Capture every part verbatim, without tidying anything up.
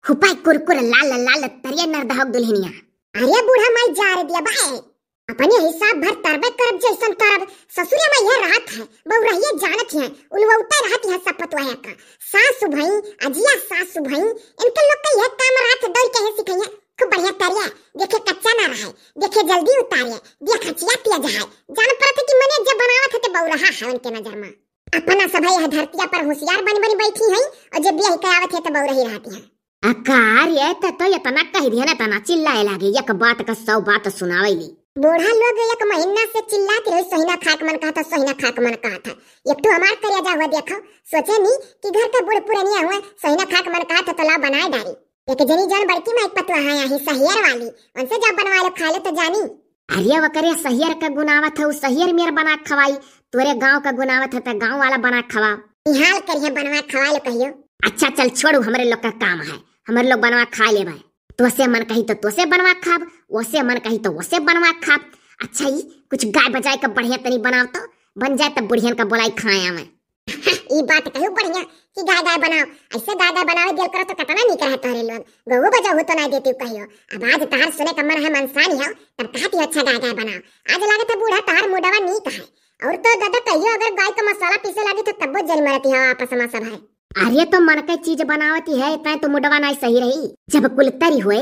हुपाई कुरकुर लाल लाल तरिया नरदहक दुल्हनिया। अरे बूढ़ा माई जा रे दिया बाए, अपने हिसाब भर तरबे करब जैसन तरब, ससुरे में यह रहत है, बउरहिए जानत है, उलवौते रहत है सब पतुआ का। सासु भई, अजिया सासु भई, इनके लोग का यह काम रहत है, दौड़ के ही सिखैया, खूब बढ़िया तरिया, देखे कच्चा ना रहे, देखे जल्दी उतारे, देख हचिया पिया जाए, जान परत है कि मने जब बनावत है ते बउरहा है उनके नजर में। अपना सभे यह धरतिया पर होशियार बन बन बैठी हैं, और जब बियाह करावत है तो बउरही रहती हैं। अकार ये त तो इतना कह दिया ना, तना चिल्लाए लागे, एक बात का सौ बात सुनावेली। बूढ़ा लोग एक महीना से चिल्लात रहे, "सोहिना खाक मन कहत है, सोहिना खाक मन कहत है।" एक तो हमार करेजा हुआ देखो, सोचे नी कि घर का बूढ़ पुरनिया हुआ, सोहिना खाक मन कहत है तो ला बनाए डारी। एक जनी जौन बड़की माई पतुआ है यही सहियर वाली, उनसे जब बनवा लो खा लो तो जानी। अरे वकरे सहियर का गुनावत है, उ सहियर मेर बना खवाई, तोरे गांव का गुनावत है त गांव वाला बना खवा। निहाल करिए बनवा खवा लो कहियो। अच्छा चल छोड़ू, हमरे लोग का काम है, हमरे लोग बनवा खा लेबे। तोसे मन कही तो तोसे बनवा खाब, ओसे मन कही तो ओसे बनवा खाब। अच्छा ई कुछ गाय बजाए का बढ़िया तनी बनाव तो, बन जाए तब बुढ़ियन का बोलाई खाए आवे। ई बात कहू बढ़िया कि गाय गाय बनाओ, ऐसे गाय गाय बनावे दिल करो तो कतना नीक रहे तोहरे लोग। गऊ बजाऊ तो ना देती कहियो। अब आज तहार सुने का मन है मनसानी हो, तब कहती हो अच्छा गाय गाय बनाओ। आज लागत है बूढ़ा तहार मुडवा नीक है। और तो दादा कहियो अगर गाय का मसाला पीसे लागी तो तब्बो जल मरती हो आपस में सब है। अरे तो मन के चीज बनावती है, इतना तो मुडवा ना सही रही। जब कुल तरी होए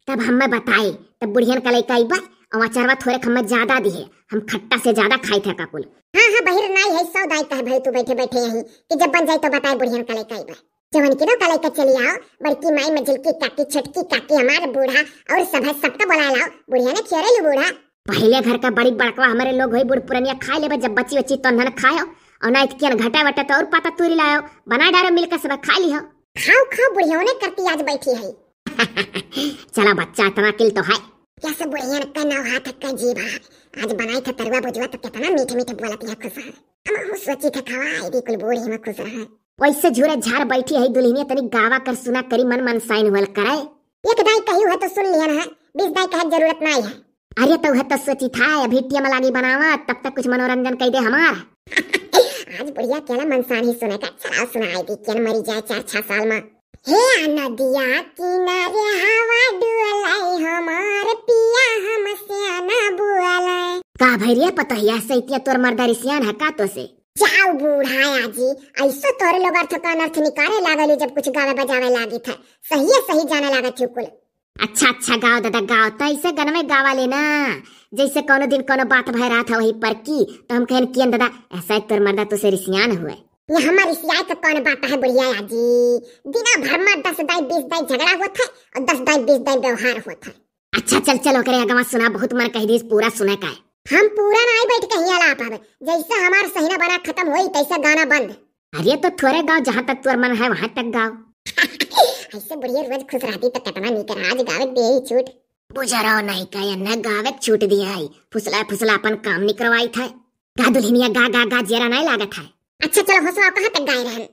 तब हमें बताए, तब बुढ़ियन का लइका अइबा, और अचारवा थोरे हमें ज्यादा दिहे, हम खट्टा से ज्यादा खाई थे का कुल। हाँ हाँ बहिर नाई है, सौ दाई कहे भाई तू बैठे बैठे यहीं कि जब बन जाए तो बताए बुढ़ियन का लइका अइबा। जवन की दो का लइका चली आओ, बड़की माई, मझिलकी काकी, छोटकी काकी, हमार बूढ़ा और सब है, सबका बुला लाओ। बुढ़िया ने खियारे लू बूढ़ा। पहले घर का बड़ी बड़कवा हमरे लोग होई बूढ़ पुरनिया खा लेबे, जब बची बची तो न खायो, और ना इतकियन घटा वटा तो और पाता तूरी लायो, बना डारो मिलकर सब खा लियो। खाओ खाओ बुढ़िया ने करती आज बैठी है। चला बच्चा, इतना किल तो है। कैसे बुढ़ियन का नौ हाथ का जीभ है। आज बनाई था तरुआ बुजुआ तो कितना मीठे मीठे बोलत है खुश है। हम हम सोची था खवा आई दी कुल बूढ़ी में खुश रहे। वैसे झूरे झार बैठी है दुल्हनिया, तनी गावा कर सुना करी, मन मनसाइन होल करे। एक दाई कही है तो सुन लिहन है, बीस दाई कहे जरूरत नहीं है। अरे तो है तो सोची था अभी टीएम लागी बनावा, तब तक कुछ मनोरंजन कई दे हमार। आज बुढ़िया केला मनसान ही सुने का, चलाओ सुनाई दी, केन मरी जाए चार छह साल में। हे नदिया किनारे हवा डुअलाई, हमार पिया हमसे ना बुअलाई। का भैरिया पतहिया सैतिया तोर मर्दा रिसियान है का तो से? जाओ बूढ़ा आजी, ऐसो तोरे लोग अर्थ का अनर्थ निकाले लागल जब कुछ गावे बजावे लागी था। सही है, सही जाने लागत हो कुल। अच्छा अच्छा गाओ दादा गाओ, तो ऐसे गनवे गावा लेना जैसे कौनो दिन कौनो बात भय रहा था वही पर की, तो हम कहन कियन दादा ऐसा है तोर मर्दा तो से रिसियान हुए। ये हमार रिसियाए का कौन बात है बुढ़िया आजी, दिना भर में दस दाई बीस दाई झगड़ा होत है और दस दाई बीस दाई व्यवहार होत है। अच्छा चल चल ओकरे अगवा सुना, बहुत मन कह दीस पूरा सुने का है। हम पूरा ना आई बैठ के हिया लाप हवे, जैसे हमार सहिना बना खत्म होई तैसे गाना बंद। अरे तो थोरे गाओ, जहाँ तक तोर मन है वहाँ तक गाओ। ऐसे बुढ़िया रोज खुश रहती तो कितना नीक रहा, आज गावे दे ही छूट। बुझराव नहीं का, एन्ने गावे के छूट दिया है, फुसला फुसला अपन काम निकरवाई था। गा दुल्हनिया गा गा गा, जेरा नहीं लागत है। अच्छा चलो होसवा, कहाँ तक गाए रहन?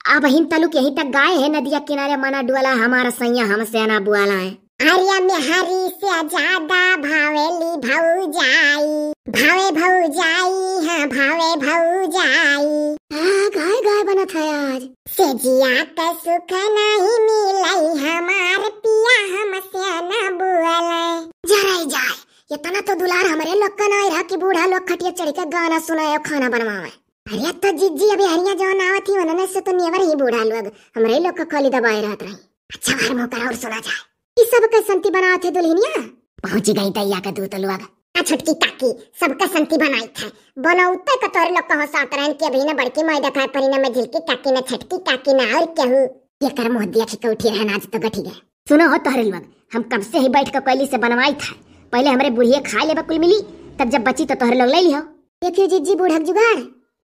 अब हिन तलुक यहीं तक गाए है, नदिया किनारे मना डुअला हमारा सैया हमसे ना बुआला है। अरे मेहरी से ज्यादा भावेली भौजाई, भावे भौजाई, हाँ भावे भौजाई। हाँ, गाय गाय बनत है आज। से जिया का सुख नहीं मिलाई हमार पिया हमसे ना बुअले। जराई जाए, इतना तो दुलार हमरे लोग का ना रहा कि बूढ़ा लोग खटिया चढ़ के गाना सुनाए और खाना बनवावे। अरे तो जिज्जी अभी हरिया जौन आवत ही उन्होंने से तो नेवर ही बूढ़ा लोग हमरे लोग का खोली दबाए रहत रही। अच्छा भर मुँह करा और सुना जाए। ई सबका संती बनावत है दुल्हनिया। पहुंची गई दैया का दूत लोग। आ छोटकी काकी, सबका संती बनाई थे। बनौते का तोरे लोग कहो सात रहन कि अभी न बड़की माई देखाए परी, न मझिलकी काकी, न छोटकी काकी, न और केहू। ये कर मुँह दिया ठीक उठी रहन, आज तो गठी गए। सुनो हो तोहरे लोग, हम कब से ही बैठ के कोयली से बनवाई था। पहले हमरे बुढ़िए खा लेबा कुल मिली, तब जब बची तो तोहरे लोग ले लिहो। देखियो जिज्जी बूढ़क जुगाड़।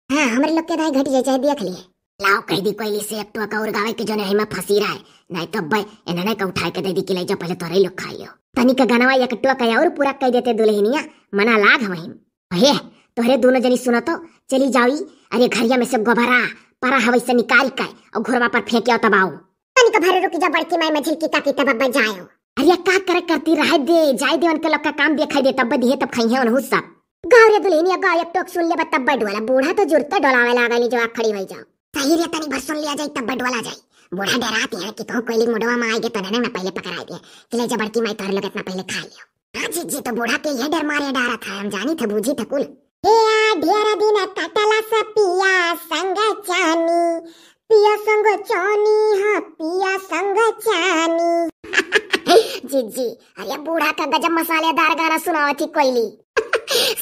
हाँ, हमरे लोग के दाई घटी जाए चाहे देख लिए। लाओ कह दी कोयली से एक टोका और गावे के जो नहीं में फंसी रहा है, नहीं तो अब्बे इन्होंने का उठाए के दे दी कि ले जाओ पहले तोहरे लोग खा लियो। तनी का गनवा एक टोका और पूरा कह देते दुल्हनिया, मना लाग वहीं। हे, तोहरे दोनों जनी सुनो तो, चली जाओ ई, अरे घरिया में से गोबरा, परा हवई से निकाल के और घोरवा पर फेंक आओ तब आओ। तनिक भर रुक जा बड़की माई, मझिलकी काकी तब अब्बे जायो। अरे का करे करती, रहे दे, जाए दे, उनके लोग का काम देखाई दे, तब दिहे तब खइहे उनहु सब। गाँव रे दुल्हनिया गाँव, एक टोक सुन लेबा तब डोला, बूढ़ा तो जुरते डोलावे लागल जो आ खड़ी होई जाओ। सही रे, तनी भर सुन लिया जाई तब डोला जाई। बूढ़ा डेरात हैं कि कहूँ कोइली मुडवा मा आइगे तो नने में पहिले पकड़ाइ दिए कि ले जा बड़की माई तोहरे लोग इतना पहिले खाइ लियो। हाँ जिज्जी, तो बूढ़ा के ये डर मारे डारत है, हम जानी थे, बूझी थे कुल। हे आ ढेर दिन कटला से पिया संग चानी, पिया संग चानी, हाँ पिया संग चानी। जिज्जी, अरे बूढ़ा का गजब मसालेदार गाना सुनावत ही कोइली।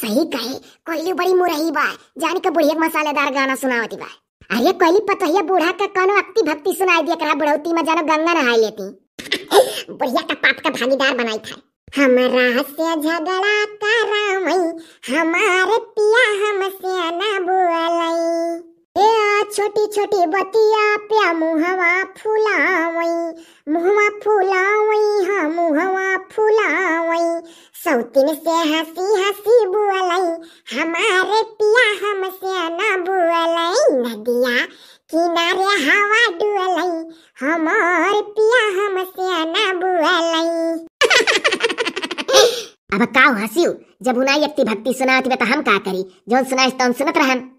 सही कहे, कोइली बड़ी मुरही बा, जानी के बुढ़िया के मसालेदार गाना सुनावत ही बा। अरे कोइली पतोहिया बूढ़ा का कौनो अक्ति भक्ति सुनाइ दिया करा, बुढ़ौती मा जानो गंगा नहाइ लेती। बुढ़िया का पाप का भागीदार बनाई था। हमरा से झगड़ा करावई, हमार पिया हमसे ना बोलई। ए आ छोटी छोटी बतिया पे मुहवा फुलावई, मुहवा फुलावई, हाँ मुहवा फुलावई। सौतीन से हँसी हँसी बोलई, हमार पिया हमसे ना बोलई। नदिया किनारे हवा डुअलई, हमार पिया हमसे ना बोलई। अब का हो हँसियो, जब उनाई अक्ति भक्ति सुनावत बे त हम का करी, जौन सुनाइस तौन सुनत रहन।